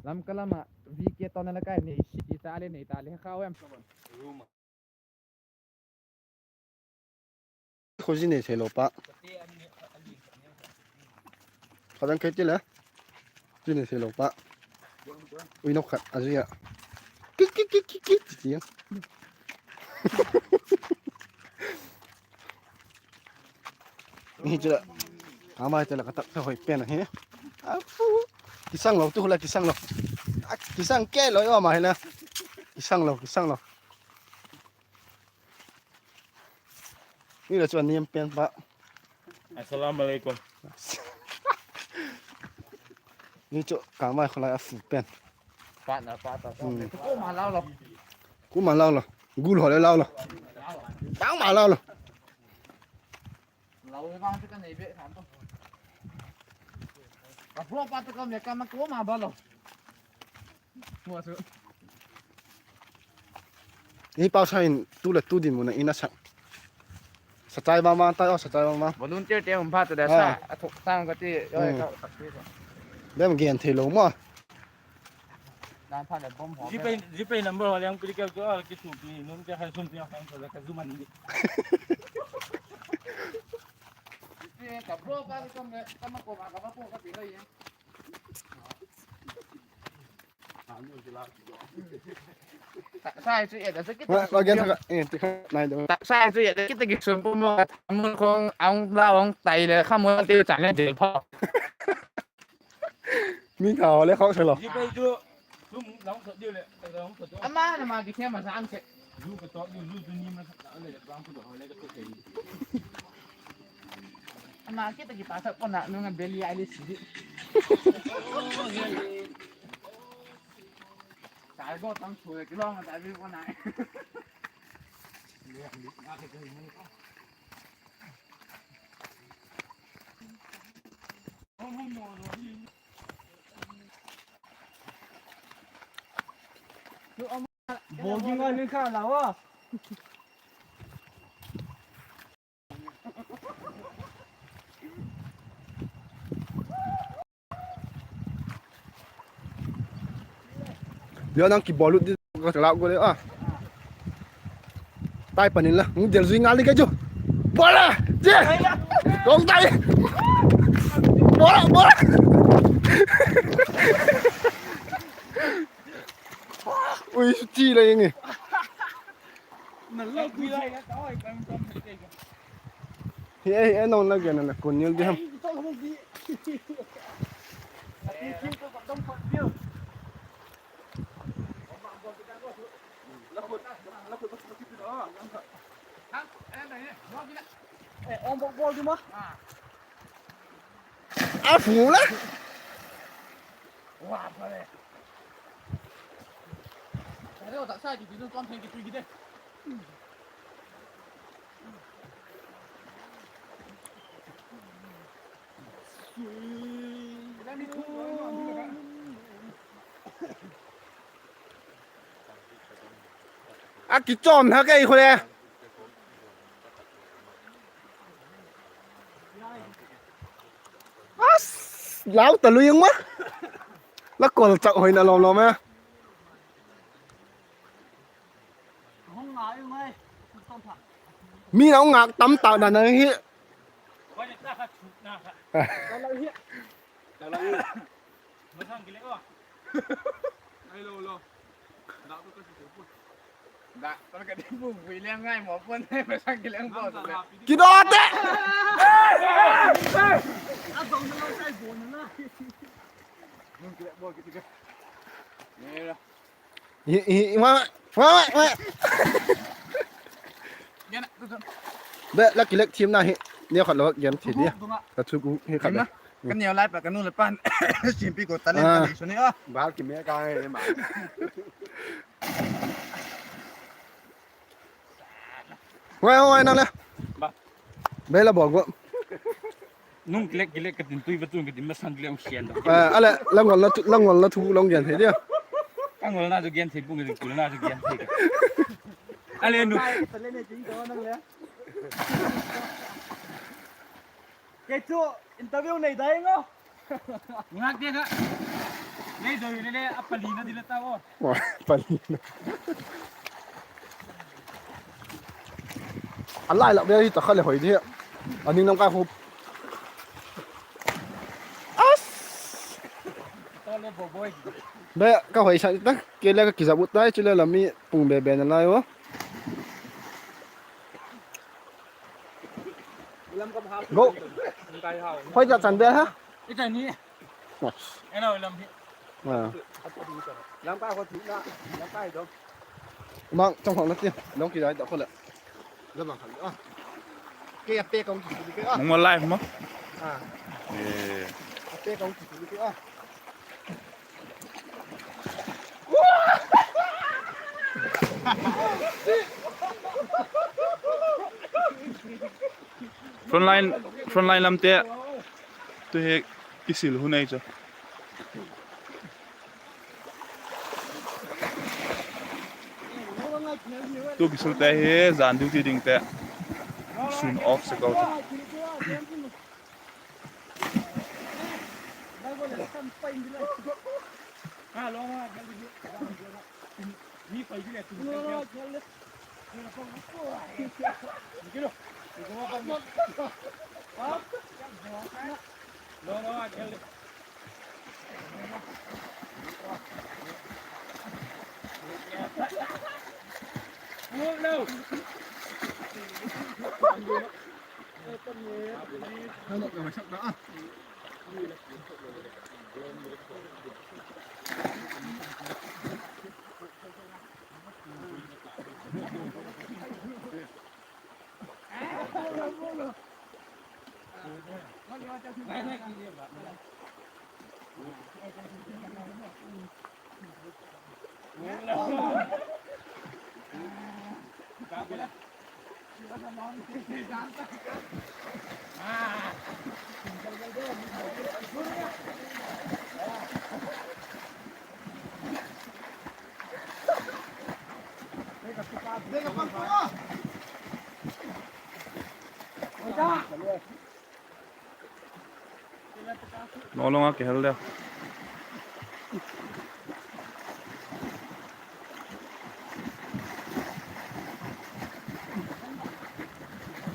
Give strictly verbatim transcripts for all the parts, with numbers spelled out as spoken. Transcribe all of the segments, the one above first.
Lamka lam ah V K Tawna la kai nei si ti ta le nei ta le kha em. Khuzi nei thei lo pa. Kha dang kei ti le. Zi nei thei lo pa. Ui nok khat a zui a. Kik, kik, kik, kik, kik, ti ti a. Ni chu la. Ama te la ka tak tha hoi pen ahi. A fu. Kisang lo, tu la kisang lo. A kisang ke lo yo ma hi la. Kisang lo, kisang lo. Ni la chu a niam pen pa. Assalamu alaikum. Ni chu ka mai khulai a fu pen. Pa na pa ta. Hmm. Ku ma lau lo. Ku ma lau lo. Gul ho le lau lo. Bang ma lau lo. Lau le bang te ka nei be khan to. Ka bro pa to ka me ka ma ku ma ba lo. Ni pau sa in tu le tu din mun a in a sa. Sa chai ba ma tai o, sa chai ba ma. Volunteer te um pha ta da sa. A thok sang ka ti. Dem gen thei lo ma. Dan pha le bom ho. Zipei, Zipei number ho leng pili keu chu a ki su pi nun te hai sum ti a kan so le ka zu man ni. Ka bro pa ka me ka ma ko ma ka ma ko ka ti lai. Sai chu e da sa ki. Wa, wa gen tha ka, eh, ti kha nai do. Sai chu e da ki ta ki sun pu mo ka mun khong ang la ang tai le kha mo ti chan le jel pha. Mi ka le khok se lo. Ama na ma ki khe ma sa ang se. Ama ki ta ki ta sa ko na nung a beli ai le si. Sai go tang su le ki long a tai bi ko na. Bawlging a ning kha la wa. Dia nang ki bawl ut di ka la go le a. Tai panin la, hung del zui ngal di ka chu. Bawl la, je. Kong tai. Bawl la, bawl la. Ui, su chi la ing e. Hi e, hi e, nong la gen na kun nil di ham. A fu la. A kichawm thak ei khu le. As, lau ta lui ung ma. La kol chak hoina lawm lawm e. Mi na ngak tam tak dan a hi. Kidaw te. Hi, hi, ma, ma, ma, ma. Be, la kilek thiam na hi. Nia khat lo gen thei dia. Ka chu ku hi khat. Ka neu lai pa ka nu le pan. Simpi ko talent ka nei suni a. Bal ki me ka ngai ma. Hoi, hoi, nang le. Ba. Be la bawk go. Nung kilek kilek ka tin tui va tun ka tin masang kilek sian do. A le, la ngolna thu, la ngolna thu long gen thei dia. Ka ngolna chu gen thei pung ka tin kulna chu gen thei ka. A le nu. Kei chu interview nei dai ngo. Ngak dia ka. Lei doi le le, a palina di la ta o. Wa, palina. A lai lak vel hi ta kha le hoi di. A ding lam ka khup. As. Be ka hoi sa ta, ke le ka kizap ut tai, chu le la mi pung be be na lai o. Go. Hoi ta chan be ha. Ita ni. Ena lam hi. Lamka kho thina, lamka hi dong. Mang chong khong na ti, dong ki dai ta kho le. Lamang khan a. Ke a pe kong ki ti ke a. Mong live mo? A. Eh. A pe kong ki ti ke a. Frontline, frontline lamte tu hi kisil hun ei chu. Tu kisilte hi jan duty dingte sun off se ko chu. Nolong a kihel de.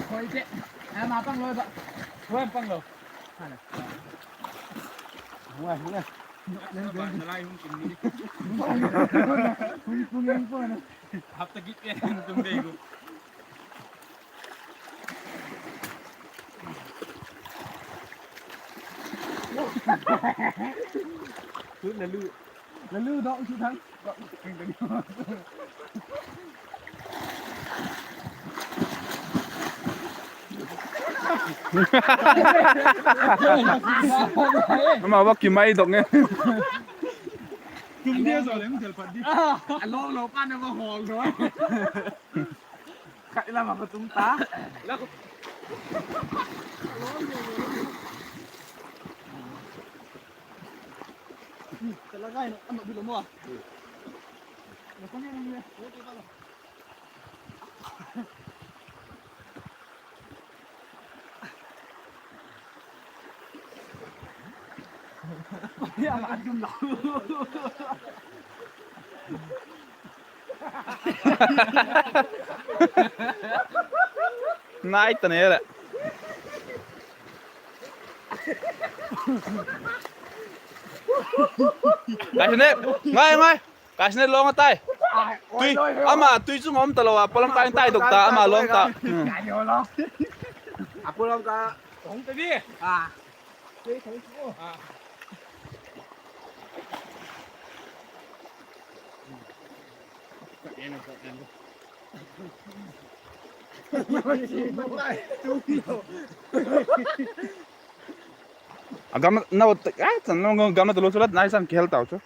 Khoi te. Ama pang lo ba. Khoi pang lo. Hapta git pen tum dei gu. Tut na lu. Na lu dok chu thang. Ama va kimai dok nge. Tum dia zo lem thil phat di. A lo lo pa na va hol do. Khat ila ma patung ta. Tala gai no, ano bilo mo. Nai ta ne le. Kai sene, ngai, ngai. Kai sene long a tai. Tui, ama tui chung um talo a, polong kai tai dok ta, ama long ta. A polong ka. Hong ta di. A. A gam na, a chan long gam na talo chu la nai san kihel tau chu.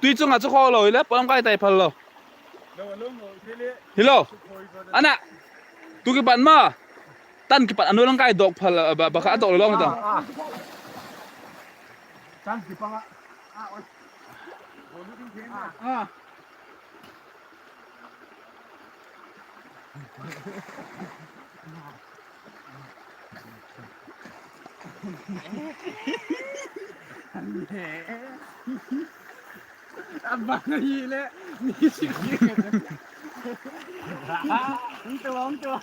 Tui chung ah chu khaw lo hile, pawlam kai tai phal lo. Hilo. Ana. Tu kipat ma. Tan kipat a nu lang kai dok phal, ba, ba kha a dok lo long ta. A bang ahile, mi sik sik. Hung tua, hung tua.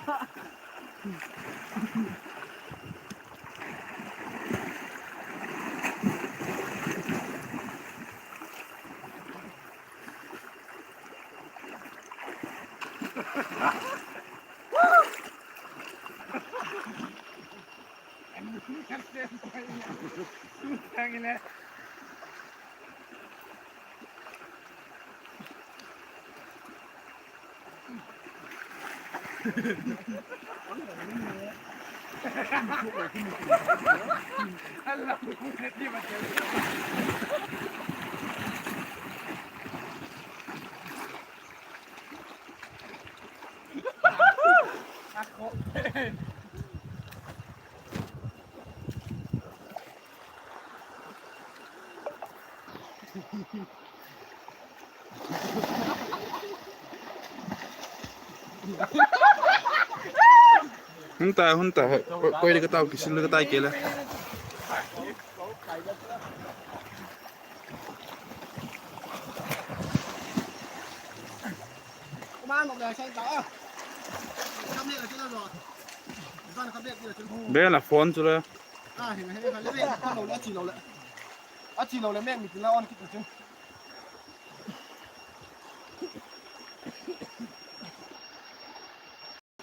Hun ta, hun ta. Koi, koi di ka tau, kisil di ka tai ke le. Bel a phone chu le. A chi lo le, a chi lo le mek mi ti la on kit chu.